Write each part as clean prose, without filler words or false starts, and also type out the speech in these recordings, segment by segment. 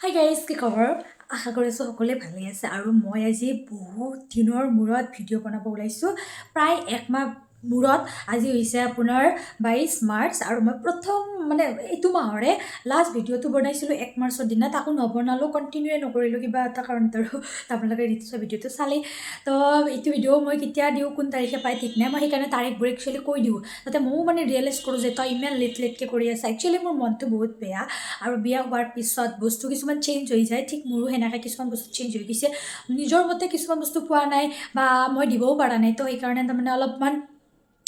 Hi guys, কি খবৰ? আশা কৰিছোঁ সকলোৱে ভালেই আছে। আৰু মই আজি বহুত দিনৰ মূৰত ভিডিঅ' বনাব ওলাইছোঁ, প্ৰায় একমাহ মূৰত। আজি হৈছে আপোনাৰ 22 মাৰ্চ আৰু মই প্ৰথম মানে এইটো মাহৰে লাষ্ট ভিডিঅ'টো বনাইছিলোঁ 1 মাৰ্চৰ দিনা। তাকো নবনালোঁ, কণ্টিনিউৱে নকৰিলোঁ কিবা এটা কাৰণত। আৰু আপোনালোকে নিশ্চয় ভিডিঅ'টো চালেই। তো এইটো ভিডিঅ' মই কেতিয়া দিওঁ, কোন তাৰিখে পাই ঠিক নাই। মই সেইকাৰণে তাৰিখবোৰ একচুৱেলি কৈ দিওঁ, যাতে ময়ো মানে ৰিয়েলাইজ কৰোঁ যে তই ইমান লেট লেটকৈ কৰি আছা। একচুৱেলি মোৰ মনটো বহুত বেয়া আৰু বিয়া হোৱাৰ পিছত বস্তু কিছুমান চেঞ্জ হৈ যায়। ঠিক মোৰো সেনেকৈ কিছুমান বস্তু চেঞ্জ হৈ গৈছে। নিজৰ মতে কিছুমান বস্তু পোৱা নাই বা মই দিবও পৰা নাই। তো সেইকাৰণে তাৰমানে অলপমান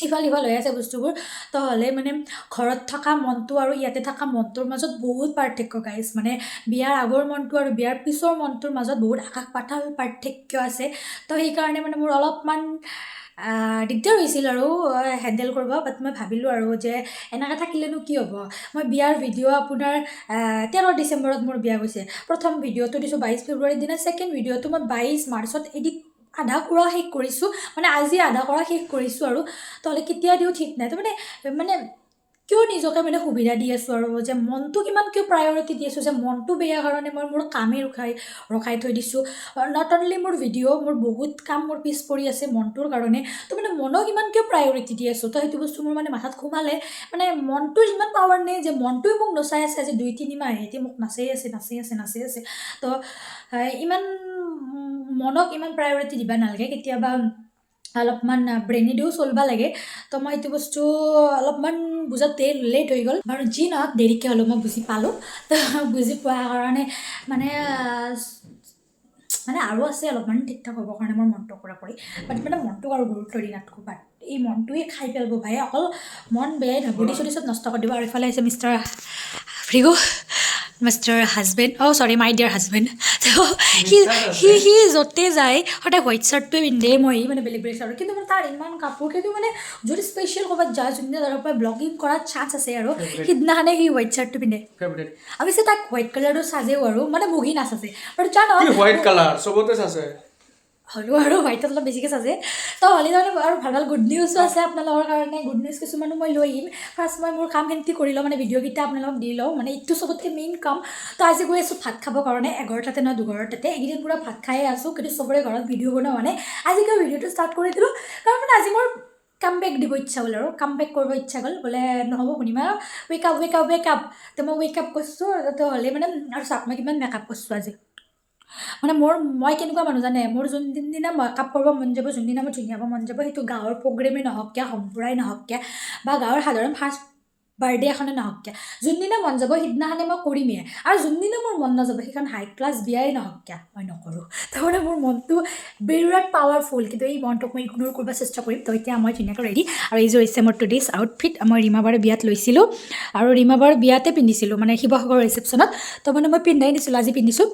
ইফাল সিফাল হৈ আছে বস্তুবোৰ। তো হ'লে মানে ঘৰত থকা মনটো আৰু ইয়াতে থকা মনটোৰ মাজত বহুত পাৰ্থক্য গাইজ। মানে বিয়াৰ আগৰ মনটো আৰু বিয়াৰ পিছৰ মনটোৰ মাজত বহুত আকাশ পাতাল পাৰ্থক্য আছে। তো সেইকাৰণে মানে মোৰ অলপমান দিগদাৰ হৈছিল আৰু হেণ্ডেল কৰিব। বাট মই ভাবিলোঁ আৰু যে এনেকৈ থাকিলেনো কি হ'ব? মই বিয়াৰ ভিডিঅ' আপোনাৰ 13 ডিচেম্বৰত মোৰ বিয়া গৈছে। প্ৰথম ভিডিঅ'টো দিছোঁ 22 ফেব্ৰুৱাৰীৰ দিনা। ছেকেণ্ড ভিডিঅ'টো মই 22 মাৰ্চত এডিট আধা কৰা শেষ কৰিছোঁ, মানে আজি আধা কৰা শেষ কৰিছোঁ। আৰু নহ'লে কেতিয়া দিওঁ ঠিক নাই। তো মানে মানে কিয় নিজকে মানে সুবিধা দি আছোঁ আৰু যে মনটোক ইমান কিয় প্ৰায়ৰিটি দি আছোঁ যে মনটো বেয়া কাৰণে মই মোৰ কামেই ৰখাই ৰখাই থৈ দিছোঁ। Not only মোৰ ভিডিঅ', মোৰ বহুত কাম মোৰ পিছ পৰি আছে মনটোৰ কাৰণে। তো মানে মনক ইমান কিয় প্ৰায়ৰিটি দি আছোঁ? তো সেইটো বস্তু মোৰ মানে মাথাত সোমালে। মানে মনটোৰ ইমান পাৱাৰ নাই যে মনটোৱে মোক নচাই আছে। আজি 2-3 মাহ সিহঁতি মোক নাচাই আছে, নাচি আছে, নাচি আছে। তো ইমান মনক ইমান প্ৰায়ৰিটি দিব নালাগে, কেতিয়াবা অলপমান ব্ৰেইনেদিও চলিব লাগে। তো মই সেইটো বস্তু অলপমান বুজাতে লেট হৈ গ'ল। বাৰু যি নহওক, দেৰিকৈ হ'লেও মই বুজি পালোঁ। তো বুজি পোৱাৰ কাৰণে মানে মানে আৰু আছে অলপমান ঠিক ঠাক হ'বৰ কাৰণে মোৰ মনটো কৰা কৰি। বাট মানে মনটোক আৰু গুৰুত্ব দি নাথাকোঁ। বাট এই মনটোৱে খাই পেলাব ভাই। অকল মন বেয়াই নহয়, বডি চডি চব নষ্ট কৰি দিব। আৰু ইফালে আহিছে মিষ্টাৰ ভৃগু, মিষ্টাৰ হাজবেণ্ড, অ' চৰি, মাই ডিয়াৰ হাজবেণ্ড। সি সি সি য'তে যায় সদায় হোৱাইট চাৰ্টটোৱে পিন্ধে। মই মানে বেলেগ বেলেগ চাৰ্ট, কিন্তু মানে তাৰ ইমান কাপোৰ, কিন্তু মানে যদি স্পেচিয়েল ক'ৰবাত যায়, যোনদিনা ধৰক ব্লগিং কৰাৰ চান্স আছে আৰু, সিদিনাখনে সি হোৱাইট চাৰ্টটো পিন্ধে। ফেভৰেট। অৱশ্যে তাক হোৱাইট কালাৰটো সাজেও আৰু মানে মুগি নাচাজে আৰু জান। কি হোৱাইট কালাৰ চবতে চাজে। হ'লেও আৰু হোৱাইটত অলপ বেছিকৈ সাজে। তো হ'লে তাৰমানে আৰু ভাল ভাল গুড নিউজো আছে আপোনালোকৰ কাৰণে। গুড নিউজ কিছুমানো মই লৈ আহিম। ফাৰ্ষ্ট মই মোৰ কামখিনি কৰি লওঁ, মানে ভিডিঅ'কেইটা আপোনালোকক দি লওঁ, মানে এইটো চবতকৈ মেইন কাম। তো আজি গৈ আছোঁ ভাত খাবৰ কাৰণে এঘৰটাতে নহয় দুঘৰটাতে। এইকেইদিন পূৰা ভাত খায়ে আছোঁ, কিন্তু চবৰে ঘৰত ভিডিঅ' বনোৱা মানে আজি কিয় ভিডিঅ'টো ষ্টাৰ্ট কৰি দিলোঁ? কাৰণ মানে আজি মোৰ কাম বেক দিব ইচ্ছা গ'ল আৰু কাম বেক কৰিব ইচ্ছা গ'ল। বোলে নহ'ব শুনিমা, wake up, wake up, wake up। তো মই ৱেক আপ কৰিছোঁ। তো হ'লে মানে আৰু চাওক, মই কিমান মেকআপ কৰিছোঁ আজি। মানে মই কেনেকুৱা মানুহ জানে? মোৰ যোনদিনা মেকআপ কৰিব মন যাব, যোনদিনা মোৰ ধুনীয়া হ'ব মন যাব, সেইটো গাঁৱৰ প্ৰগ্ৰেমেই নহওক কিয়, সম্প্ৰদায় নহওক কিয় বা গাঁৱৰ সাধাৰণ ফাৰ্ষ্ট বাৰ্থডে এখনে নহওক কিয়, যোনদিনা মন যাব সিদিনাখনে মই কৰিমেই। আৰু যোনদিনা মোৰ মন নাযাব, সেইখন হাই ক্লাছ বিয়াই নহওক কিয়, মই নকৰোঁ। তাৰমানে মোৰ মনটো বিৰাট পাৱাৰফুল, কিন্তু এই মনটোক মই ইগন'ৰ কৰিব চেষ্টা কৰিম। তো এতিয়া মই ধুনীয়াকৈ ৰেডি আৰু এইযোৰ হৈছে মোৰ টুডেজ আউটফিট। মই ৰীমাবাৰ বিয়াত লৈছিলোঁ আৰু ৰীমাবাৰ বিয়াতে পিন্ধিছিলোঁ, মানে শিৱসাগৰ ৰিচেপশ্যনত। তো মানে মই পিন্ধাই দিছিলোঁ, আজি পিন্ধিছোঁ।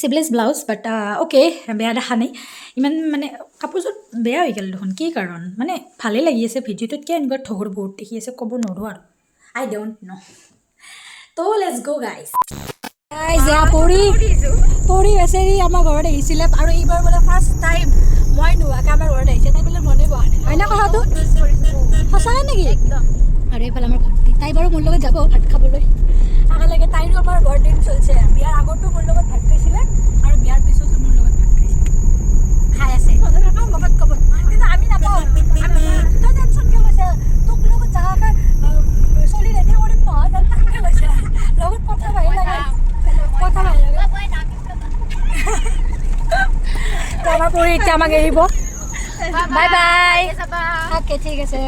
স্লিভলেছ ব্লাউজ, বাট অ'কে, বেয়া দেখা নাই ইমান। মানে কাপোৰযোৰ বেয়া হৈ গ'ল দেখোন, কি কাৰণ? মানে ভালেই লাগি আছে ভিডিঅ'টোত, কিয় এনেকুৱা ঠগৰ বহুত দেখি আছে ক'ব নোৱাৰোঁ আৰু, I don't know। তো let's go guys. Guys, এয়া পৰি। পৰি বেচেৰি আমাৰ ঘৰত আহিছিলে আৰু এইবাৰ বোলে ফাৰ্ষ্ট টাইম মই নোহোৱাকৈ আমাৰ ঘৰত আহিছে। তাই বোলে মনে বহা নাই। হয়নে কথাটো? সঁচাকৈ নেকি? আৰু এইফালে আমাৰ ভণ্টি, তাই বাৰু মোৰ লগত যাব ভাত খাবলৈ একেলগে। তাইৰো আমাৰ বৰ দিন চলিছে। বিয়াৰ আগতো মোৰ লগত ভাত খাইছিলে আৰু বিয়াৰ পিছতো মোৰ লগত ভাত খাইছে। খাই আছে ক'ৰবাত ক'ৰবাত, কিন্তু আমি নাপাওঁ। আমি তই টেনচন কিয় লৈছা? তোক লগত জাগাকে চলি ৰেডি কৰিম নহয়। টেনচন কিয় লৈছা? লগত কথা বাঢ়ি লাগে, কথা বাঢ়ি লাগে। তো আমাৰ পৰি এতিয়া আমাক এৰিব। Bye bye. Okay, ঠিক আছে।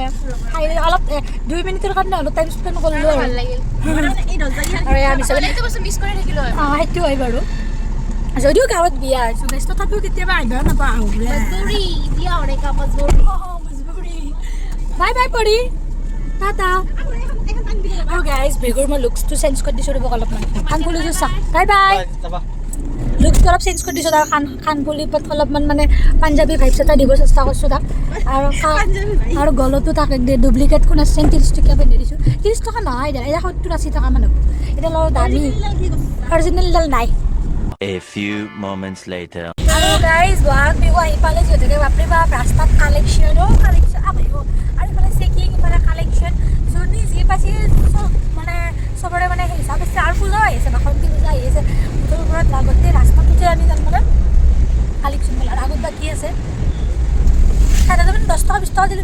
খাই অলপ 2 মিনিটৰ কাৰণে অলপ টাইম স্পেণ্ড কৰিলোঁ আৰু। ভাল লাগিল। আৰু এয়া আমি চবে এইটো বস্তু মিছ কৰি থাকিলো হয়। অঁ, সেইটো হয় বাৰু। যদিও গাঁৱত বিয়া হৈছোঁ বেছ, তথাপিও কেতিয়াবা আহিব নাপাওঁ, আহোঁ বোলে। मजबूरी, बिया होने का मजबूरी। বাই বাই পৰি, টাটা। আৰু গাইজ, ভৃগুৰ মই লুকছটো চেঞ্জ কৰি দিছোঁ। ৰ'ব অলপমান, কাণফুলিযোৰ চা। Bye bye. যাবা। লুকছটো অলপ চেঞ্জ কৰি দিছোঁ তাৰ। কাণফুলি অলপমান মানে পাঞ্জাবী ভাইবছ এটা দিব চেষ্টা কৰিছোঁ তাক। আৰু আৰু গলতো তাক ডুপ্লিকেট কোন আছে, 30 টকীয়া পিন্ধি দিছোঁ। 30 টকা নহয় দে, এতিয়া 70-80 টকামান হ'ব। এতিয়া অলপ দামী, অৰিজিনেলডাল নাই। A few moments later. আৰু গাইজ, বহাগ বিহু আহি পালে যিহেতুকে, বাপৰে বাপ, ৰাস্তাত কালেকশ্যনো কালেকশ্যন আহিব। আৰু ইফালে চেকিং, ইফালে কালেকশ্যন, যোনে যি পাইছে চব মানে চবৰে মানে সেই হিচাপ আছে। আৰু পূজাও আহি আছে, বাসন্তী পূজা আহি আছে। মুঠৰ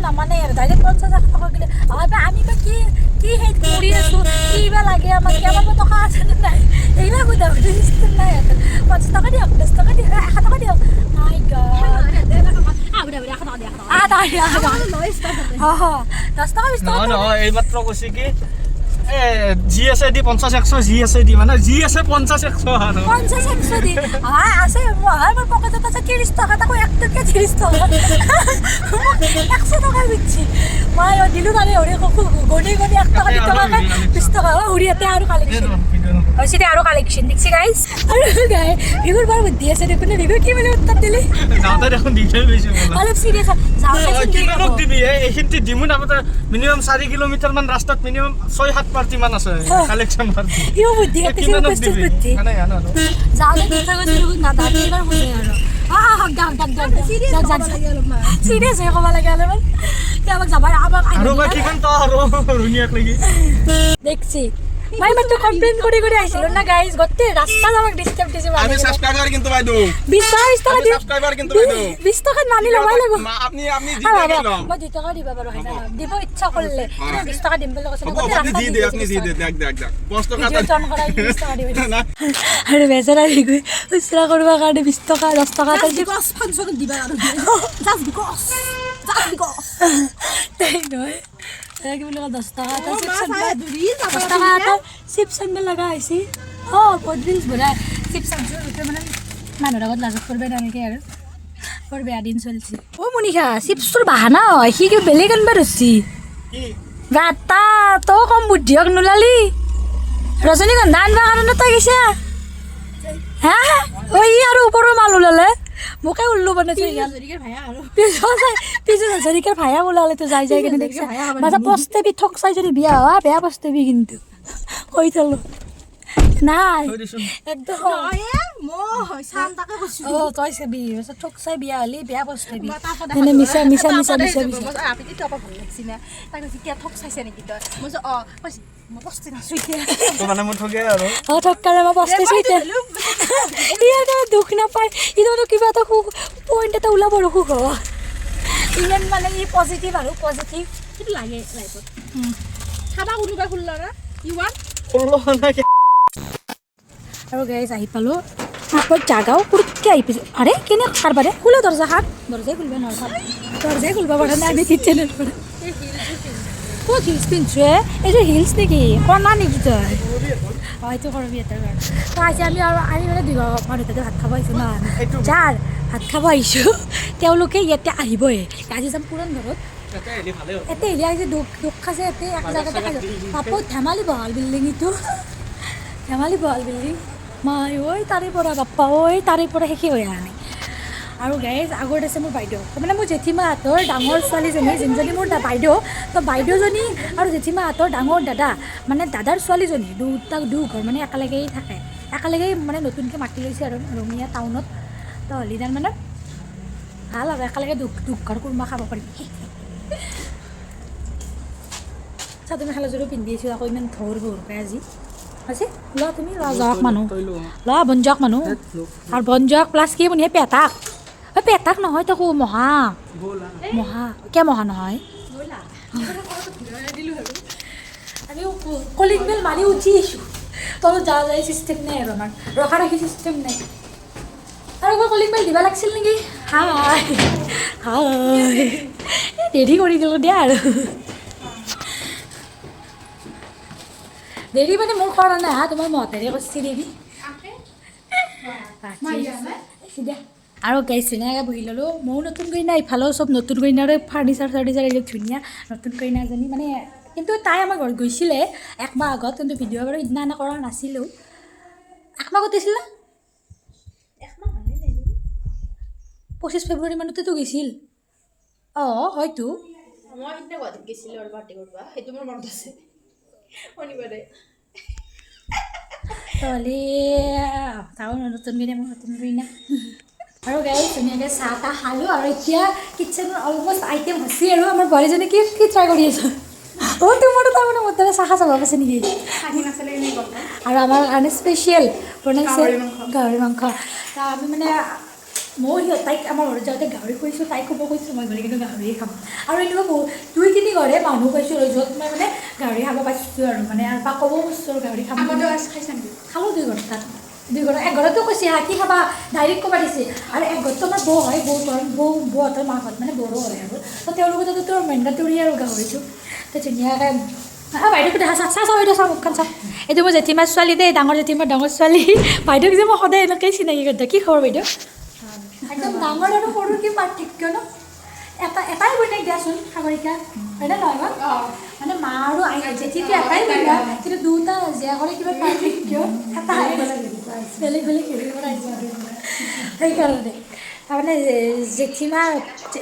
নামানে আৰু ডাইৰেক্ট 50 100 টকা গ'লে আমি বা কি কি সেই কৰি আছোঁ, কি বা লাগে আমাক, কি আমাৰ টকা আছে নে নাই, এইবিলাক সোধা সুধি চিষ্টেম নাই। 50 টকা দিয়ক, 10 টকা দিয়ক, 100 টকা দিয়ক। মাই গড, 10 টকা 20 টকা নহয়, এইমাত্ৰ কৈছে কি জি আছে দি 50 100, জি আছে দি মানে জি আছে 50 100 50 100 দি আছে। মোৰ পকেটত আছে 30 টকা, তাকো 1 টকীয়া 30 টকা, 100 টকা বুজিছি মই দিলোঁ। মানে হৰি গণি গণি 1 টকা 2 টকাকৈ 20 টকা। অঁ হৰি, ইয়াতে আৰু কালেকশ্যন হৈছে দে, আৰু কালেকশ্যন দেখছি গাইছ। আৰু গাই বিহুৰ বৰ বুদ্ধি আছে দেখোন। বিহুৰ কি বুলি উত্তৰ দিলি? অলপ চিৰিয়াছ। এইখিনিতে দিমো নাপাতে মিনিমাম 4 কিলোমিটাৰ মান ৰাস্তাত মিনিমাম 6-7 পাৰ্টি মান আছে কালেকশ্যন পাৰ্টি। ইও বুদ্ধি বুদ্ধি চিৰিয়াছ হৈ ক'ব লাগে অলপমান। দেখছি মই মাত্ৰ কমপ্লেইন কৰি কৰি আহিছিলোঁ না গাইজ, গোটেই ৰাস্তাত আমাক ডিষ্টাৰ্ব দিছে। আমি সাবস্ক্ৰাইবাৰ কিন্তু বাইদেউ, 20 টকা দিওঁ, সাবস্ক্ৰাইবাৰ কিন্তু বাইদেউ, 20 টকাত মানি ল'বই লাগিব। আপনি আপনি যি লাগে লম, মই 2 টকা দিব পাৰোঁ, দিব ইচ্ছা কৰিলে 20 টকা দিম বুলি কৈছে। আপনি দি দে, আপনি দি দে, দেখ দেখ দেখ 5 টকা কৰাই 20 টকা দিব। আৰু বেচেৰা গৈ খুচৰা কৰিবৰ কাৰণে 20 টকা 10 টকা ফাংচনত দিবা আৰু জাষ্ট because, just because নহয় কি বুলি কয়, 10 টকা এটা 10 টকা এটা চিপছ আনিব লগা হৈছে। অঁ বহুত ৰিলছ বনাই চিপছ আনিছোঁ, গোটেই মানে মানুহৰ আগত লাজত কৰিব নালাগে আৰু, বৰ বেয়া দিন চলিছে। অ' মনিষা, চিপছটোৰ বাহানা হয়, সি কিবা বেলেগ আনিব ধৰছি। গাতা তই কম বুদ্ধিয়ক নোলালি, ৰজনীগন্ধা আনিব কাৰণে তই গৈছা হা? ঐ আৰু ওপৰৰ মাল ওলালে, মোকে উল্লু বনাইছে। পিছত হাজৰিকাৰ ভায়া ওলালে তো যাই যাই কিনে দেখছে মাজা পস্তেবি, ঠক চাই যদি বিয়া হোৱা বেয়া পস্তেবি, কিন্তু কৈ থলো নাই একদম। অ তই চাবি, ঠক চাই বিয়া হ'লে বেয়া পস্তেবি। এনে মিছা মিছা মিছা মিছা মিছা। দুখ নাপায়, ই কিবা এটা সুখ পইণ্ট এটা ওলাব আৰু সুখ হ'ব। ইমান মানে ই পজিটিভ আৰু পজিটিভ সেইটো লাগে লাইফত। খাবা কোনোবাই খুললা না ইমান আৰু গাইজ আহি পালোঁ আকৌ জাগাও পুৰুককৈ আহি পাইছোঁ। আৰে কেনে কাৰবাৰে খোলা দৰ্জা, খান দৰ্জাই খুলিব নোৱাৰো, দৰ্জাই খুলিব পৰা নাই আমি কিটচেনৰ পৰা। ক'ত হিলছ পিন্ধিছোঁ হে? এইযোৰ হিলছ নেকি, কণা নেকি তই? অঁ এইটো কৰবি এটাৰ কাৰণে। তো আজি আমি আৰু আমি মানে দুই মানুহ তাতে ভাত খাব আহিছোঁ ন, যাৰ ভাত খাব আহিছোঁ তেওঁলোকে ইয়াতে আহিবই। আজি যাম পুৰণ ঘৰত, ইয়াতে আহিলে আজি দুখ দুখ খাইছে। ইয়াতে এক জেগাতে খাইছোঁ, বাপত ধেমালি বহাল বিল্ডিং, এইটো ধেমালি বহাল বিল্ডিং। মাই ঐ তাৰে পৰা বাপ্পা ঐ তাৰে পৰা শেষেই হৈ অহা নাই। আৰু গাইজ আগত আছে মোৰ বাইদেউ, মানে মোৰ জেঠীমাহঁতৰ ডাঙৰ ছোৱালীজনী, যোনজনী মোৰ বাইদেউ, তো বাইদেউজনী আৰু জেঠীমাহঁতৰ ডাঙৰ দাদা, মানে দাদাৰ ছোৱালীজনী, দুটা দুঘৰ মানে একেলগেই থাকে, একেলগেই মানে নতুনকৈ মাটি লৈছে আৰু ৰঙিয়া টাউনত। তো হ'লে তাৰমানে ভাল আৰু একেলগে দুঘৰ কুৰ্মা খাব পাৰিম। চাদৰ মেখেলাযোৰো পিন্ধি আছোঁ আকৌ, ইমান থৰ বৰকৈ আজি আছে। লোৱা তুমি লোৱা, যাওক মানুহ লোৱা, বন যাওক মানুহ আৰু বন যাওক প্লাছ কি বনিয়ে পেটাক, অ পেটাক নহয় তাকো মহা মহা কিয় মহা নহয়। আমি কলিং বেল মাৰি উঠি আহিছোঁ, তলত যাৱা যায় চিষ্টেম নাই আৰু আমাৰ ৰখা ৰখি চিষ্টেম নাই। আৰু একবাৰ কলিং বেল দিব লাগিছিল নেকি? হাই হাই দেৰি কৰি দিলোঁ দিয়া আৰু দেৰি মানে মোৰ কৰা নাই হা, তোমাৰ মতেৰে কৰিছে দেৰি। আৰু গাইছ ধুনীয়াকৈ বহি ল'লোঁ, ময়ো নতুন কইনা, ইফালেও চব নতুন কইনাৰে ফাৰ্নিচাৰ চাৰ্নিচাৰ এইবিলাক ধুনীয়া নতুন কইনাজনী মানে। কিন্তু তাই আমাৰ ঘৰত গৈছিলে একমাহ আগত, কিন্তু ভিডিঅ' বাৰু সিদিনা এনে কৰা নাছিলোঁ। একমাহ আগত গৈছিল না, 25 ফেব্ৰুৱাৰী মানতেতো গৈছিল। অঁ হয়তো মই সিদিনা গুৱাহাটীত গৈছিলোঁ আৰু পাৰ্টি কৰিব, সেইটো মোৰ মনত আছে শনিবাৰে। তহ'লে তাও নতুন কইনা, মোৰ নতুন কইনা। আৰু গাইজ ধুনীয়াকৈ চাহ তাহ খালোঁ আৰু এতিয়া কিটচেনৰ অলমষ্ট আইটেম হৈছে। আৰু আমাৰ বোৱাৰীজনী কি কি ট্ৰাই কৰি আছো? অ' তোমাৰো তাৰমানে মোৰ দৰে চাহ খাব আছে নেকি? আৰু আমাৰ কাৰণে স্পেচিয়েল বনাইছে গাহৰি মাংস। আমি মানে ময়ো সিহঁত তাইক আমাৰ ঘৰত যাওঁতে গাহৰি খুৱাইছোঁ, তাইকো মই কৈছোঁ মই গ'লে কিন্তু গাহৰিয়ে খাম। আৰু এনেকুৱা বহুত দুই তিনি ঘৰে মানুহ পাইছোঁ আৰু য'ত মই মানে গাহৰি খাব পাইছোঁ আৰু মানে আৰু বা ক'ব খুজিছোঁ আৰু গাহৰি খাম। আগতে খাইছা নেকি? খালোঁ দুই ঘৰত, তাত দুই ঘৰত, এক ঘৰতো কৈছে হা কি খাবা ডাইৰেক্ট ক'ব দিছে। আৰু এক ঘৰততো আমাৰ বৌ হয়, বৌ বৌ বৌহঁতৰ মাকহঁত মানে বড়ো হয় আৰু তো তেওঁলোকৰ তাতেতো মেণ্ডেটৰী আৰু গাহৰিটো। তো ধুনীয়াকৈ বাইদেউক দেখা, চা চা চা বাইদেউ চা মুখখন চা, এইটো মোৰ জেঠীমাৰ ছোৱালী দেই, ডাঙৰ জেঠীমাৰ ডাঙৰ ছোৱালী। বাইদেউক যে মই সদায় এনেকৈয়ে চিনাকি কৰি দিওঁ। কি খবৰ বাইদেউ? একদম ডাঙৰ আৰু সৰুৰ কি পাৰ্থক্য ন? এটা এটাই বৈনাক দিয়াচোন সাগৰিকা, হয়নে নহয় বাৰু? মানে মা আৰু আই জেঠীটো এটাই বৈনাক, কিন্তু দুটা জীয়াকৰে কিবা পাৰ্থক্য এটা বেলেগ বেলেগ হেৰিৰ পৰা আহিছে সেইকাৰণে। তাৰমানে জেঠীমা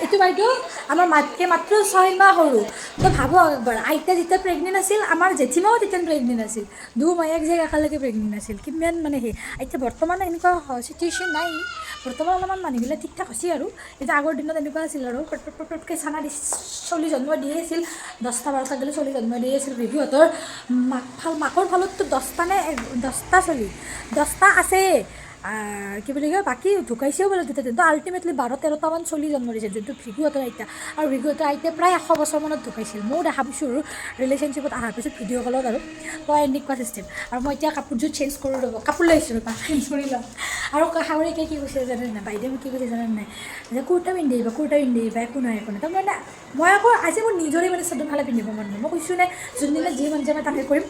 এইটো বাইদেউ আমাৰ মাতকৈ মাত্ৰ 6 মাহ সৰু। তো ভাবক একবাৰ, আইতা যেতিয়া প্ৰেগনেণ্ট আছিল আমাৰ জেঠীমাও তেতিয়া প্ৰেগনেণ্ট আছিল, দু মায়েক জীয়েক একেলগে প্ৰেগনেণ্ট আছিল। কিমান মানে সেই এতিয়া বৰ্তমান এনেকুৱা চিটুৱেশ্যন নাই, বৰ্তমান অলপমান মানুহবিলাক ঠিক ঠাক হৈছে আৰু। এতিয়া আগৰ দিনত এনেকুৱা আছিল আৰু পট পট পট পটকৈ চানা দি চলি জন্ম দিয়ে আছিল, 10টা 12টা গ'লে চলি জন্ম দিয়ে আছিল। ৰিভিউহঁতৰ মাক ফাল মাকৰ ফালততো 10টা নে 10টা চলি 10টা আছে, কি বুলি কয়, বাকী ঢুকাইছেও বোলে দুটা তিনিটা, আল্টিমেটলি 12 13টামান চলি জন্ম দিছে যোনটো ভৃগুহঁতৰ আইতা। আৰু ভৃগুহঁতৰ আইতা প্ৰায় 100 বছৰমানত ঢুকাইছিল, ময়ো দেখা পাইছোঁ আৰু ৰিলেশ্যনশ্বিপত অহাৰ পিছত ভিডিঅ' কলত আৰু তো এনেকুৱা চিষ্টেম। আৰু মই এতিয়া কাপোৰযোৰ চেঞ্জ কৰোঁ ৰ'ব, কাপোৰ লৈ আহিছোঁ ৰ'বা, চেঞ্জ কৰি লওঁ। আৰু সাগৰিকাই কি কৈছে জানে নাই, বাইদেউ মোক কি কৈছে জানে নাই, যে কুৰ্তা পিন্ধি আহিবা, কুৰ্তা পিন্ধি আহিবা, একো নহয় একো নহয়। তাৰমানে মই আকৌ আজি মোৰ নিজৰে মানে চাদৰ মেখেলা পিন্ধিব মন নাই, মই কৈছোঁ নে যোনদিনা যি মন যায় মই তাকে কৰিম,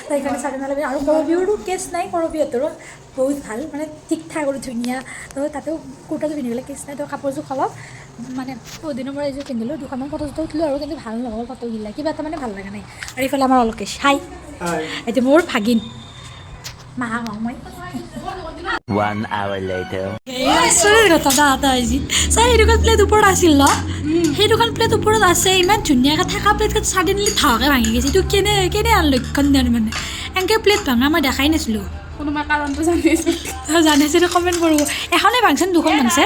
তো সেইকাৰণে চাদৰ মেখেলা পিন্ধি। আৰু কৰবীৰো কেছ নাই, কৰবীহঁতৰো বহুত ভাল মানে ঠিক ঠাক আৰু ধুনীয়া, তো তাতেও কুৰ্তাটো পিন্ধিবলৈ কেছ নাই। তো কাপোৰযোৰ সলাওঁ মানে বহুত দিনৰ পৰা এইযোৰ পিন্ধিলোঁ, দুখনমান ফটো চটো উঠিলোঁ আৰু, কিন্তু ভাল নহ'ল ফটোগিলা, কিবা এটা মানে ভাল লগা নাই। আৰু এইফালে আমাৰ অলকেশ, হাই, এইটো মোৰ ভাগিন মাহা মই। 1 hour later. আচৰিত ঘটনা এটা হৈছে, ছাৰ সেই দুখন প্লেট ওপৰত আছিল ন, সেই দুখন প্লেট ওপৰত আছে, ইমান ধুনীয়াকৈ থকা প্লেটখন ছাডেনলি থাকাকৈ ভাঙি গৈছে। এইটো কেনে কেনে লক্ষণ মানে এনেকৈ প্লেট ভাঙা মই দেখাই নাছিলোঁ। কোনোবা কাৰণটো জানিছিল জানিছিল কমেণ্ট কৰিব। এখনে ভাঙছে দুখন ভাঙছে?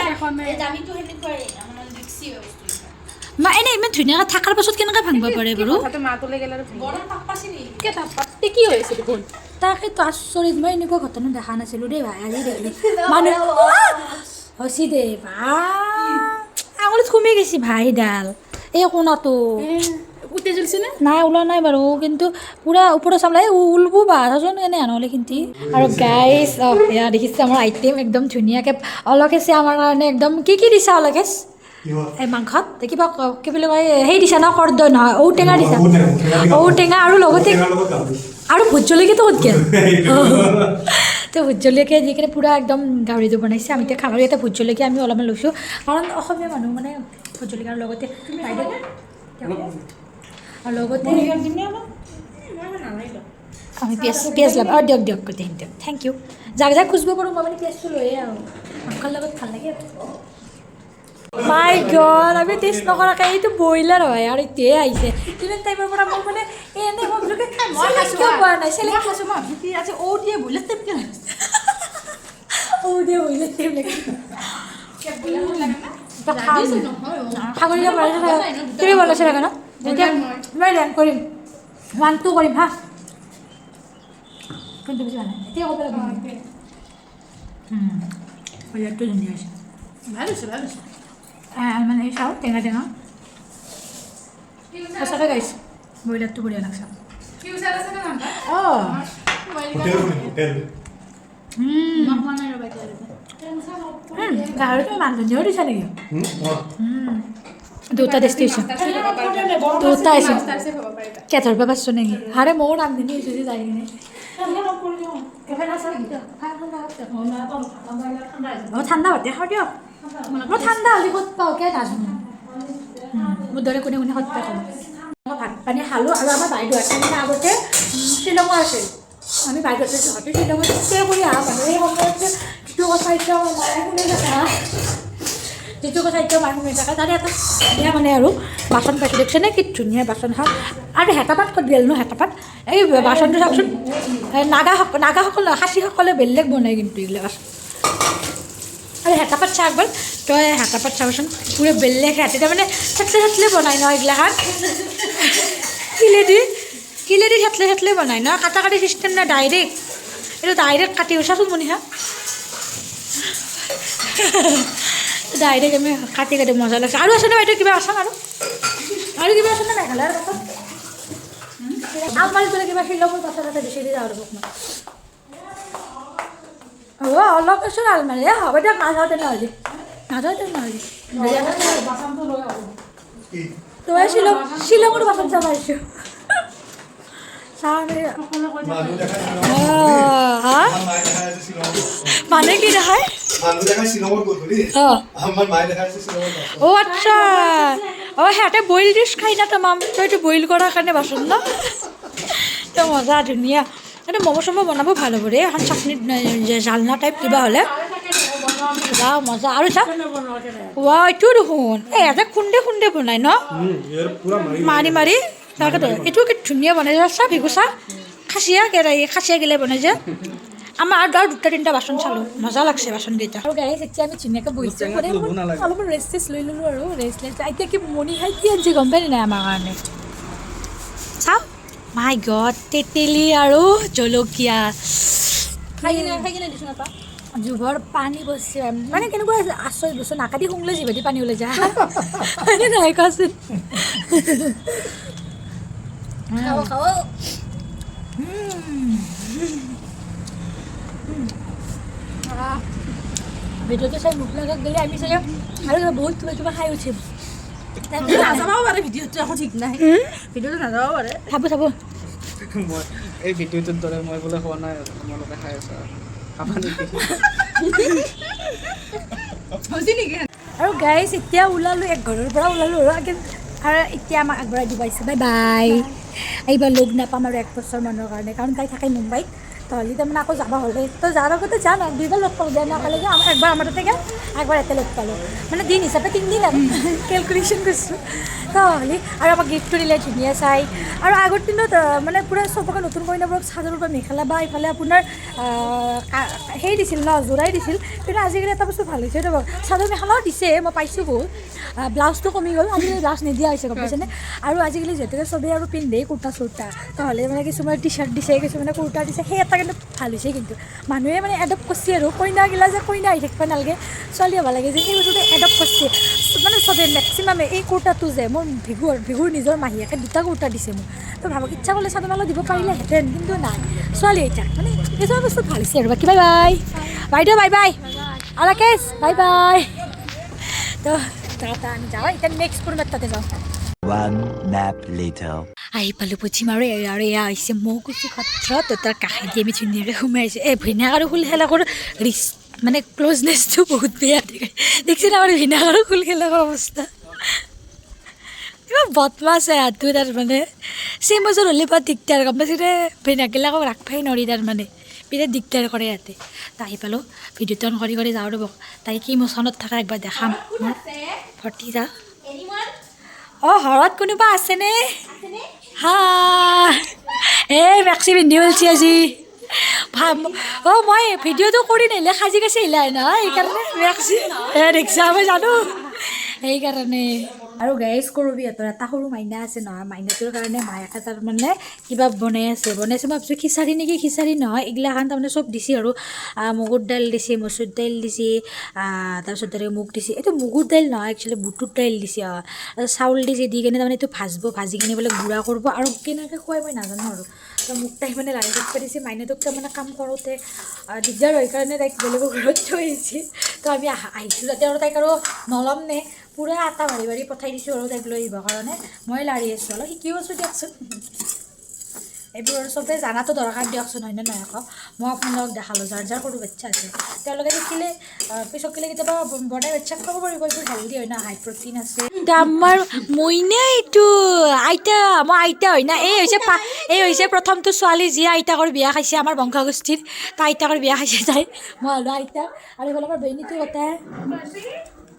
মা এনে ইমান ধুনীয়াকৈ থকাৰ পাছত কেনেকৈ ভাঙিব পাৰে বাৰু? তাকেতো আচৰিত, মই এনেকুৱা ঘটনা দেখা নাছিলোঁ দেই ভাই, আজি দেখিলোঁ। মানুহ হচি দে ভাই, আঙুলিত সোমাই গৈছে ভাই ডাল এই কোণাটো। নাই ওলোৱা নাই বাৰু, কিন্তু পূৰা ওপৰৰ চামলা এই ওলবো বা চাচোন কেনে নহ'লে কিন্তু। আৰু গাইজ এয়া দেখিছে আমাৰ আইটেম একদম ধুনীয়াকৈ অলকেছে আমাৰ কাৰণে একদম কি কি দিছা অলকেশ? এই মাংসত কিবা কি বুলি কয় সেই দিছা ন, কৰ্দৈ নহয় ঔটেঙা দিছা, ঔটেঙা আৰু লগতে আৰু ভোট জলকীয়াটো ক'ত গ'ল? তো ভোট জলকীয়া দি কিনে পূৰা একদম গাহৰিটো বনাইছে। আমি এতিয়া খাম আৰু ইয়াতে ভোট জলকীয়া আমি অলপমান লৈছোঁ, কাৰণ অসমীয়া মানুহ মানে ভোট জলকীয়াৰ লগতে আৰু লগতে আমি পিঁয়াজ পিঁয়াজ ল'ম। অঁ দিয়ক দিয়ক দিয়ক দিয়ক, thank U. যাক যাক খুজিব পাৰোঁ মই মানে পিঁয়াজটো লৈয়ে আহোঁ, মাংসৰ লগত ভাল লাগে। মাই গড, আমি টেষ্ট নকৰাকৈ এইটো ব্ৰইলাৰ হয় আৰু এতিয়াই আহিছে। কিমান টাইমৰ পৰা মই মানে এনেই ভাবিছোঁ কিয় পোৱা নাই, সাগৰিকা তুমি বনাইছা ন? এতিয়া মই ৰেংক কৰিম, 1 2 কৰিম হা, কোনটো বেছি ভাল লাগে এতিয়া ক'ব লাগিব। ব্ৰইলাৰটো ধুনীয়া হৈছে, ভাল হৈছে, ভাল হৈছে। মানে চাওঁ টেঙা টেঙা সঁচাকৈ গাইছোঁ, ব্ৰইলাৰটো বঢ়িয়া লাগছে। অঁ গাহৰিটো মান ধনিয়াও দিছা নেকি? দুটা টেষ্টি হৈছে, দুটা হৈছে। কিয় ধৰিব পাৰিছোঁ নেকি? আৰে ময়ো ৰান্ধনি হৈছোঁ যে যাই কিনে। অঁ ঠাণ্ডা ভাতে খাওঁ দিয়ক, মই ঠাণ্ডা হ'লে ক'ত পাওঁ কিয় নাজানো। মোৰ দৰে কোনে কোনে সত্য খাব। মই ভাত পানী খালোঁ। আৰু আমাৰ বাইদেউহঁতে মানে আগতে শ্বিলঙৰ আছিল, আমি বাইদেউহঁতে সিহঁতে শ্বিলঙত ষ্টে কৰি অহা মানুহ। এই সময়ত যে যিটো কথা এতিয়া আমাৰ মায়ে শুনি থাকে, যিটো কথা এতিয়া মায়ে শুনি থাকে, তাৰে এটা ধুনীয়া মানে আৰু বাচন পাইছোঁ দেখিছেনে কি ধুনীয়া বাচনখন। আৰু হেতাপাত ক'ত গ'ল নো হেতাপাত? এই বাচনটো চাওকচোন, নাগাসকল নাগাসকল নহয় খাচীসকলে বেলেগ বনায় কিন্তু এইগিলা বাচন। আৰু হেতাপাত চা একবাৰ তই, হেতাপাত চাবচোন পূৰা বেলেগ সিহঁতে তাৰমানে থেতলে থেতলে বনায় ন এইগিলাখান, কিলেদি কিলেদি থেতলে থেতলে বনায় ন, কাটা কাটি চিষ্টেম নাই, ডাইৰেক্ট এইটো ডাইৰেক্ট কাটি চাচোন মনিষা। ডাইৰেক্ট আমি কাটি কাটি মজা লাগছে। আৰু আছেনে বাইদেউ কিবা আছেন আৰু আৰু কিবা আছেনে মেঘালয়ৰ পাছত? আমাৰ কিবা শ্বিলঙৰ পাছত আছে, বেছি দি যাওঁ ৰ'ব অকণমান। অঁ, অলপ আছো আলমাৰি। এ হ'ব দিয়ক, নাযাওঁ তেনেহ'লে, নাযাওঁ তেনেহ'লে। তোমাৰ শ্বিলঙৰ বাছত যাব আহিছোঁ। চাওঁ আমি। অঁ, হা, মানুহে কি দেখায়? অঁ, অ' আচ্ছা, অঁ, সিহঁতে বইল ডিছ খাই না তামাম। তই এইটো বইল কৰাৰ কাৰণে বাচন ন তো মজা ধুনীয়া। এইটো ম'ম' চম' বনাব ভাল হ'ব দেই, এখন চাটনি জালনা টাইপ কিবা হ'লে যা মজা। আৰু চা, ৱা, এইটোও দেখোন এই ইয়াতে খুন্দে খুন্দে বনাই ন, মাৰি মাৰি। তাকেতো এইটো কি ধুনীয়া বনাইছে। চা ভিগু, চা, খাচীয়া কেৰাহী, খাচীয়া গিলে বনাইছে আমাৰ। আৰু দুটা তিনিটা বাচন চালোঁ, মজা লাগছে বাচনকেইটা। আৰু গাড়ী যেতিয়া আমি ধুনীয়াকৈ বহিছোঁ, মানে অলপমান ৰেষ্ট চেষ্ট লৈ ল'লোঁ আৰু ৰেষ্ট লৈ এতিয়া কি মণি খাই কি আনিছে গম পাই নাই আমাৰ কাৰণে? চাওঁ, মাই গড, তেতেলী আৰু জলকীয়া। খাই কিনে দিছোঁ নাপা। জিভৰ পানী বসছে। মানে কেনেকুৱা আচৰিত বস্তু, নাকাদি শুংলে জিভেদি পানী ওলাই যায়, হয়নে নহয় কোৱাচোন? খাব খাব। ভিডিঅ'টো চাই মুখ লগাত গ'লে আমি চাগে আৰু কিবা বহুত কিবা কিবা খাই উঠিম। নাযাবও পাৰে ভিডিঅ'টো, একো ঠিক নাই, ভিডিঅ'টো নাযাব পাৰে। চাব চাব। মই এই ভিডিঅ'টোৰ দৰে মই বোলে খোৱা নাই আৰু তোমালোকে খাই আছা, খাবা নেকি? হৈছে নেকি? আৰু গাইজ, এতিয়া ওলালোঁ, এক ঘৰৰ পৰা ওলালোঁ আৰু আৰু এতিয়া আমাক আগবঢ়াই দিব আহিছে। বাই বাই, এইবাৰ লগ নাপাম আৰু এক বছৰ মানৰ কাৰণে, কাৰণ তাই থাকে মুম্বাইত। তহলি তাৰমানে আকৌ যাব হ'লে তই যাৰ আগতে যাম আৰু দুইবাৰ লগ পাওঁ দিয়া না একেলগে। একবাৰ আমাৰ তাতে গ'ল, একবাৰ ইয়াতে লগ পালোঁ, মানে দিন হিচাপে 3 দিন আৰু কেলকুলেশ্যন কৰিছোঁ। তহলি আৰু আমাক গিফ্টটো দিলে ধুনীয়া চাই। আৰু আগৰ দিনত মানে পূৰা চবকে নতুন কইনাবোৰক চাদৰৰ পৰা মেখেলা বা ইফালে আপোনাৰ সেই দিছিল ন, জোৰাই দিছিল। কিন্তু আজিকালি এটা বস্তু ভাল হৈছে ৰ'ব, চাদৰ মেখেলাও দিছে, মই পাইছোঁ বহুত। ব্লাউজটো কমি গ'ল, আজিকালি ব্লাউজ নিদিয়া হৈছে, গম পাইছেনে? আৰু আজিকালি যিহেতুকে চবেই আৰু পিন্ধেই কুৰ্তা চুৰ্তা, নহ'লে মানে কিছুমানে টি চাৰ্ট দিছে, কিছুমানে কুৰ্তা দিছে, সেই এটা কিন্তু ভাল হৈছে। কিন্তু মানুহে মানে এডপ্ট কৰিছে আৰু কইনাগিলা যে কইনা আহি থাকিব নালাগে, ছোৱালী হ'ব লাগে যে, সেই বস্তুটো এডপ্ট কৰিছে মানে চবেই মেক্সিমামে। এই কুৰ্তাটো যে মোৰ ভিগুৰ নিজৰ মাহীয়েকে দুটা কুৰ্তা দিছে মোক। তো ভাবক, ইচ্ছা কৰিলে চাদৰ মেখেলা দিব পাৰিলেহেঁতেন, কিন্তু নাই, ছোৱালী হৈ থাক। মানে কিছুমান বস্তু ভাল হৈছে আৰু। বাকী বাই বাই বাইদেউ, বাই বাই আলাকেশ, বাই বাই। তো তাতে আমি যাওঁ এতিয়া, নেক্সট কোনোবা তাতে যাওঁ। One nap later. আহি পালোঁ পশ্চিম আৰু আৰু এয়া হৈছে মৌকুচি সত্ৰ। তো তাৰ কাষেদি আমি ধুনীয়াকৈ সোমাই আহিছোঁ। এই ভিনাক আৰু ফুলখেলাকৰ ৰিচ মানে ক্ল'জনেছটো বহুত বেয়া দেখিছে ন, আমাৰ ভিনাক আৰু ফুলখেলাকৰ অৱস্থা। কিবা বদমাছ হাতটো তাৰমানে চেমজৰ হ'লে বৰ দিগদাৰ, গম পাইছে? ভিনাকবিলাকক ৰাখবাই নোৱাৰি, তাৰমানে বিৰাট দিগদাৰ কৰে ইয়াতে। তো আহি পালোঁ, ভিডিঅ'টো অন কৰি কৰি যাওঁ ৰ'ব। তাই কি মোচনত থাকে একবাৰ দেখাম মোৰ ভৰ্তি যা। অঁ, ঘৰত কোনোবা আছেনে? হা, এই মেক্সি পিন্ধি ওলছি আজি। অঁ, মই ভিডিঅ'টো কৰি নাহিলে সাজি কাচি আহিলে হয় নহয়, সেইকাৰণে মেক্সি এ দেখিছা, মই জানো সেইকাৰণে। আৰু গাইজ, কৰবীহঁতৰ এটা সৰু মাইনা আছে নহয়, মাইনাটোৰ কাৰণে মায়েকে তাৰমানে কিবা বনাই আছে, বনাইছে। মই ভাবিছোঁ খিচাৰি নেকি, খিচাৰি নহয়, এইগিলাখান তাৰমানে চব দিছে আৰু মগুৰ দাইল দিছে, মচুৰ দাইল দিছে, তাৰপিছত তাৰে মুগ দিছে। এইটো মগুৰ দাইল নহয় একচুৱেলি, বুটৰ দাইল দিছে। অঁ, চাউল দিছে, দি কিনে তাৰমানে এইটো ভাজব, ভাজি কিনে বোলে গুড়া কৰিব আৰু কেনেকৈ খুৱাই মই নাজানো আৰু। তো মোক তাই মানে লাৰি থাকিব দিছে। মাইনাটোক তাৰমানে কাম কৰোঁতে দিগদাৰ হয় কাৰণে তাইক বেলেগৰ ঘৰত থৈ আহিছে। তো আমি আহিছোঁ যাতে আৰু তাইক আৰু নল'ম নে, পূৰা আটা মাৰি মাৰি পঠাই দিছোঁ আৰু তাইক লৈ আহিবৰ কাৰণে। মই লাৰি আছোঁ, অলপ শিকিও আছোঁ দিয়কচোন। এইবোৰ আৰু চবেই জানাটো দৰকাৰ দিয়কচোন, হয়নে নহয় আকৌ? মই আপোনালোকক দেখালোঁ, যাৰ যাৰ সৰু বাচ্ছা আছে তেওঁলোকে শিকিলে পিছত গ'লে কেতিয়াবা বনাই বাচ্ছাক খুৱাব পাৰিব। এইবোৰ হেল্ডি হয় ন, হাই প্ৰটিন আছে। আমাৰ মইনা এইটো আইতা, মই আইতা হয় না। এই হৈছে প্ৰথমটো ছোৱালী যিয়ে আইতাকৰ বিয়া খাইছে আমাৰ বংশগোষ্ঠীৰ। তাই আইতাকৰ বিয়া খাইছে তাই, মই হ'লো আইতা। আৰু এইফালে আমাৰ বেইনীটো গোটাই,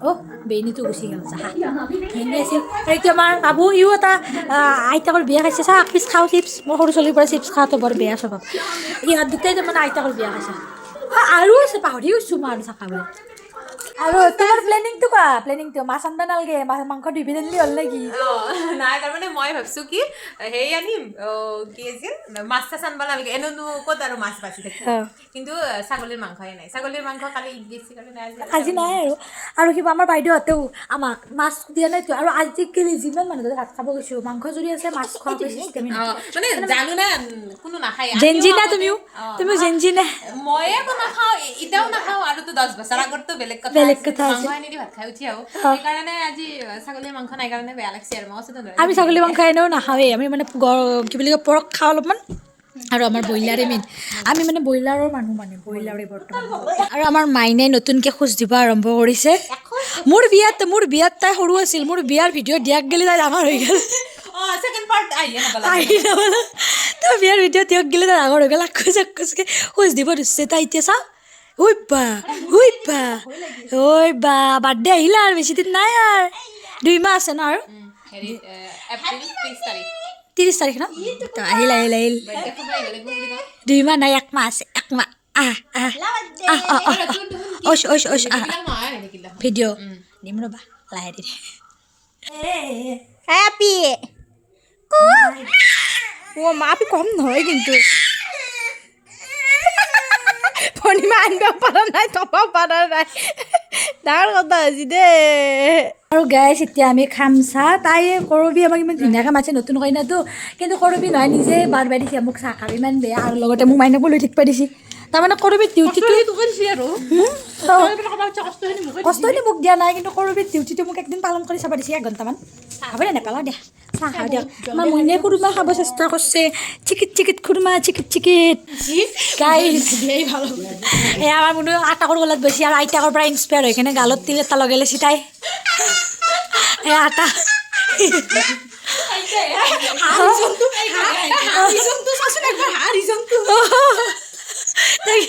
অ' বেইনীটো গুচি গ'ল। চাহ বেইনী আছিল। আৰু এইটো আমাৰ বাবু, ইও এটা আইতাকৰ বিয়া খাইছে। চাহ এক পিচ খাওঁ, চিপছ। মোৰ সৰু ছোৱালীৰ পৰা চিপছ খোৱাটো বৰ বেয়া স্বভাৱ। ইহঁত দুটাই তাৰমানে আইতাকৰ বিয়া খাইছে। আৰু আছে, পাহৰি গৈছোঁ মই আৰু থাকা বুলি। আৰু তোমাৰ প্লেনিংটো কোৱা, প্লেনিংটো মাছ আনবা নালগে, মাছ মাংস দুইবিধ আনলি হ'ল নেকি? নাই, তাৰমানে মই ভাবছো কি হেৰি আনিম, কি আছিল, মাছ চাছ আনবা নালাগে, এনেনো ক'ত আৰু মাছ বাচি থাকিব। কিন্তু ছাগলীৰ মাংসই নাই, ছাগলীৰ মাংস কালি ঈদ গৈছে কাৰণে আজি নাই। আৰু কিবা আমাৰ বাইদেউহঁতেও আমাক মাছ দিয়া নাইতো। আৰু আজিকালি যিমান মানুহ ভাত খাব গৈছোঁ, মাংস যদি আছে মাছ খোৱা চিষ্টেমে। মানে জানো না কোনো নাখায়। জেনজি না তুমিও? তুমিও জেনজি না? ময়ে একো নাখাওঁ, এতিয়াও নাখাওঁ, আৰুতো 10 বছৰ আগততো বেলেগ কথা। বেলেগ কথা আছিল। মাংস আনি দি ভাত খাই উঠি আহো। সেইকাৰণে আজি ছাগলীৰ মাংস নাই কাৰণে বেয়া লাগিছে আৰু মই কৈছো। আমি ছাগলী মাংস এনেও নাখাওঁৱেই। আমি মানে কি বুলি কয়, পৰক খাওঁ অলপমান আৰু আমাৰ ব্ৰইলাৰে মেইন। আমি মানে ব্ৰইলাৰৰ মানুহ, মানে ব্ৰইলাৰে বৰ্তমান। আৰু আমাৰ মাইনাই নতুনকৈ খোজ দিব আৰম্ভ কৰিছে। মোৰ বিয়াত তাই সৰু আছিল। মোৰ বিয়াৰ ভিডিঅ' দিয়াক গ'লে তাই ডাঙৰ হৈ গ'ল। আহি নাপালে। তই বিয়াৰ ভিডিঅ' দিয়ক গ'লে তাই ডাঙৰ হৈ গ'ল। আখোজ আখোজকৈ খোজ দিব ধৰিছে তাই এতিয়া। চাওঁ, ঐ বা, ঐ বা, ঐ বা, বাৰ্থডে আহিলে আৰু বেছি দিন নাই আৰু 2 মাহ আছে ন আৰু? 30 তাৰিখ ন? আহিল, আহিল, আহিল। 2 মাহ নাই, এক মাহ আছে, এক মাহ। আহ আহ আহ আহ আহ, অচ অচ অচ, আহ। ভিডিঅ' দিম ৰ'বা লাহে ধীৰে। হ্যাপি ও মা, আপি কম নহয় কিন্তু। ভনীমা আনিব পৰা নাই, থব পৰা নাই, ডাঙৰ কথা হৈছে দেই। আৰু গাইছ, এতিয়া আমি খাম চাহ। তাই কৰবি আমাক ইমান ধুনীয়াকৈ মাতিছে, নতুন কইনাটো কিন্তু কৰবি নহয়, নিজে বাৰ বাৰ দিছে মোক চাহ খাব। ইমান বেয়া। আৰু লগতে মোক মাইনাকো লৈ থাকিব দিছে। তাৰমানে কৰবি ডিউটিটো কষ্টখিনি মোক দিয়া নাই, কিন্তু কৰবি ডিউটিটো মোক একদিন পালন কৰি চাব দিছে 1 ঘণ্টামান। হ'ব দে, নেপেলাওঁ দিয়া। চাহ খাওঁ দিয়ক। আমাৰ মইনাই খুৰমা খাব চেষ্টা কৰিছে। চিকিট চিকিট খুৰমা, চিকিট চিকিট। গাইছ, এই আমাৰ মুনু আটাকৰ গলাত বছি আৰু আইতাকৰ পৰা ইনস্পায়াৰ হৈ কিনে গালত তিল এটা লগাই লৈছে তাই। এই আটা তাই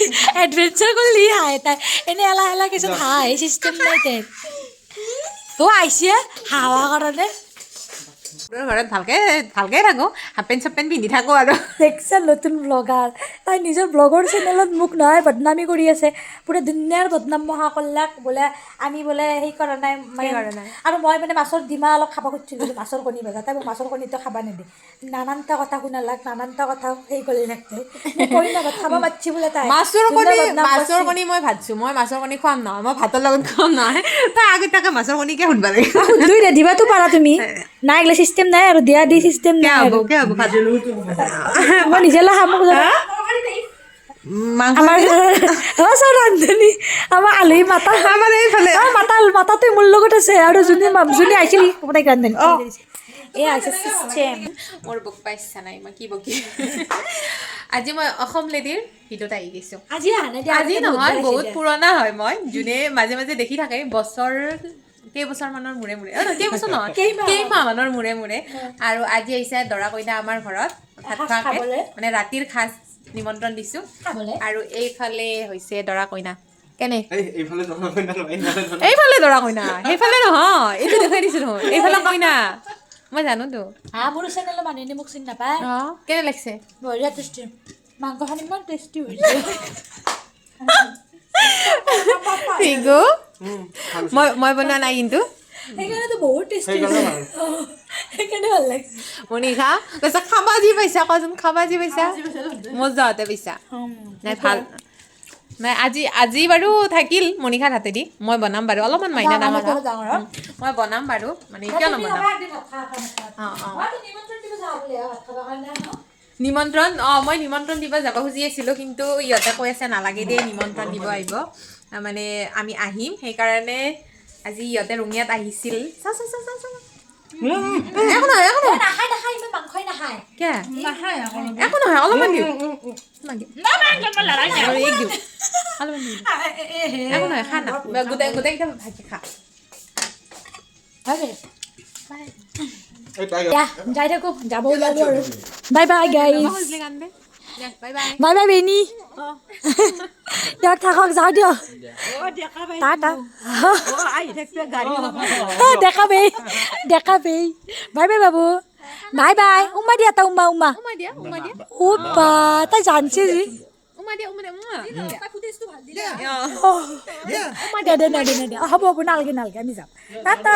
এডভেঞ্চাৰ কৰিলি হাঁহে। তাই এনে এলাহ এলাহ কিছুমান হাঁহে চিষ্টেম নাই তাইৰ। অ' আহিছে হাঁহৰ কাৰণে। ঘৰত ভালকে ভালকে থাকোঁ, হাফ পেণ্ট চাফ পেণ্ট পিন্ধি থাকোঁ আৰু। দেখছা, নতুন ব্লগাৰ, তাই নিজৰ ব্লগৰ চেনেলত মোক নহয় বদনামী কৰি আছে। পুৰা দুনিয়াৰ বদনাম মহা কৰলাক বোলে। আমি বোলে সেই কৰা নাই মানে আৰু মই মানে মাছৰ ডিমা অলপ খাব খুজিছিলোঁ বোলে, মাছৰ কণী ভজা। তাই মোক মাছৰ কণীটো খাব নিদিয়ে। নানানটা কথা শুনালাক, নানানটা কথা সেই কৰি থাকতে মোক কৈ না খাব মাতছি বোলে তাই। মাছৰ দুনিয়াৰ কণী বদনাম মাছৰ কৰছি। কণী মই ভাবছোঁ মই মাছৰ কণী খুৱাম নহয়, মই ভাতৰ লগত খুৱাম নহয়। তাই আগতীয়াকে মাছৰ কণীকে সুধবা লাগে। সুধি দে, দিবাতো পাৰা তুমি। নাই, এইগিলা চিষ্টেম নাই আৰু দিয়া দি চিষ্টেম নাই। কিয় হ'ব? আৰু কিয় হ'ব ভাত? মই নিজে খাম মোক। মাংস আমাৰ অ চব ৰান্ধনী, আমাৰ আলহী মাতা আমাৰ এইফালে। অ মাতা মাতাটো মোৰ লগত আছে আৰু যোনে যোনে আহিছিল তাইক ৰান্ধনী। এয়া হৈছে চিষ্টেম। মোৰ বকবা ইচ্ছা নাই, মই কি বকি। আজি মই অসম লেডিৰ ভিডিঅ'ত আহি গৈছোঁ। আজি অহা নাই দিয়া। আজি আগতে নহয়, বহুত বহুত পুৰণা হয়। মই যোনে মাজে মাজে দেখি থাকে, বছৰ কেইবছৰমানৰ মূৰে মূৰে, অ, নহয়, কেইবছৰ নহয়, কেইমাহ মানৰ মূৰে মূৰে। আৰু আজি আহিছে দৰা কইনা আমাৰ ঘৰত ভাত এসাঁজ খোৱাকে। খাবলৈ। মানে ৰাতিৰ সাজ নিমন্ত্ৰণ দিছোঁ। খাবলৈ। আৰু এইফালে হৈছে দৰা কইনা। কেনে এইফালে দৰা কইনা নহয়, এইফালে দৰা। এইফালে দৰা কইনা, সেইফালে নহয়। এইটো দেখুৱাই দিছোঁ নহয়, এইফালে কইনা, মই জানোতো। হা, মোৰ চেনেলৰ মানুহখিনি মোক চিনি নাপায়। অ, কেনে লাগিছে? বঢ়িয়া টেষ্টি, মাংসখন ইমান টেষ্টি হৈছে। ৰিগু, মই বনোৱা নাই কিন্তু। সেইকাৰণেতো বহুত টেষ্টি হৈছে। অ, সেইকাৰণে ভাল লাগিছে। মনিষা কৈছা, খাবা যি পাইছা কচোন, খাবা যি পাইছা, মজাতে পাইছা। নাই, ভাল নাই। আজি আজি বাৰু থাকিল মনিষাৰ হাতেদি। মই বনাম বাৰু অলপমান, মাইনা ডাঙৰ হওক। ডাঙৰ হওক। মই বনাম বাৰু, মানে কিয় নবনাম? অ অ নিমন্ত্ৰণ, অঁ, মই নিমন্ত্ৰণ দিব যাব খুজি আছিলোঁ, কিন্তু ইহঁতে কৈ আছে নালাগে দেই নিমন্ত্ৰণ দিব আহিব, মানে আমি আহিম। সেইকাৰণে আজি ইহঁতে ৰঙিয়াত আহিছিল। চা চা চা চা চা, একো নহয়, একো নহয়। নাখায়, নাখায়, ইমান মাংসই নাখায়। কিয় একো নহয়? অলপমান দিওঁ, অলপমান দিওঁ। আৰু এক দিওঁ, অলপমান দিওঁ। একো নহয়, খা না। গোটেই গোটেইকেইটা ভাগি খা। এই তাই দিয়া, যাই থাকো, যাব ওলালো আৰু। Bye bye guys. Bye bye. Bye bye বেনি। দিয়ক, থাকক, যাওঁ দিয়ক। টাটা ডেকা বেই, ডেকা বেই। বাই বাই বাবু, বাই বাই। উমা দিয়া এটা, উমা উমা। উমা দিয়া, উমা দিয়া। অ বা, তাই জানছে যি। উমা দিয়া, উমা দিয়া, উমা। দে দে, দে দে দে, হ'ব হ'ব, নালাগে নালাগে, আমি যাম। টাটা,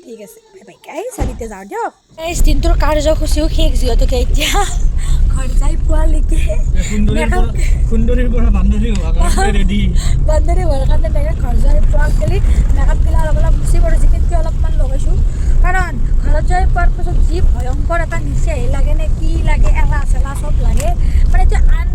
ঠিক আছে, বাই বাই গাইজ। আমি এতিয়া যাওঁ দিয়ক গাইজ। দিনটোৰ কাৰ্যসূচীও শেষ যিহেতুকে এতিয়া ঘৰ যাই পোৱালৈকে সুন্দৰীৰ পৰা, সুন্দৰীৰ পৰা বান্দৰী হোৱাৰ কাৰণে ৰেডি। বান্দৰী হোৱাৰ কাৰণে মেকআপ, ঘৰ যাই পোৱা গ'লে মেকআপগিলা অলপ অলপ মুচি বাৰু, যিখিনিকে অলপমান লগাইছোঁ। কাৰণ ঘৰত যাই পোৱাৰ পাছত যি ভয়ংকৰ এটা নিচে লাগে নে কি লাগে, এলাহ চেলাহ চব লাগে, মানে এইটো আন